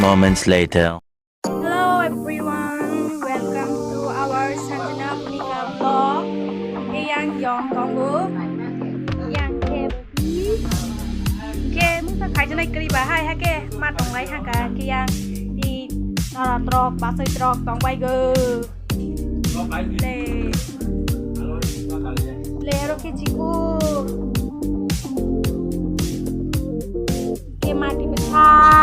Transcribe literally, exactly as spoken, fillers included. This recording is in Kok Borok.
moments later. Hello everyone, welcome to our Sanjana Punika vlog. Ke yang yong tongo, yang ke ke musa khaijana kri ba hai hake ma tonglai haka ke yang ni nara trok basai trok tongbai go. Le le ro ke chiku ke mati besa.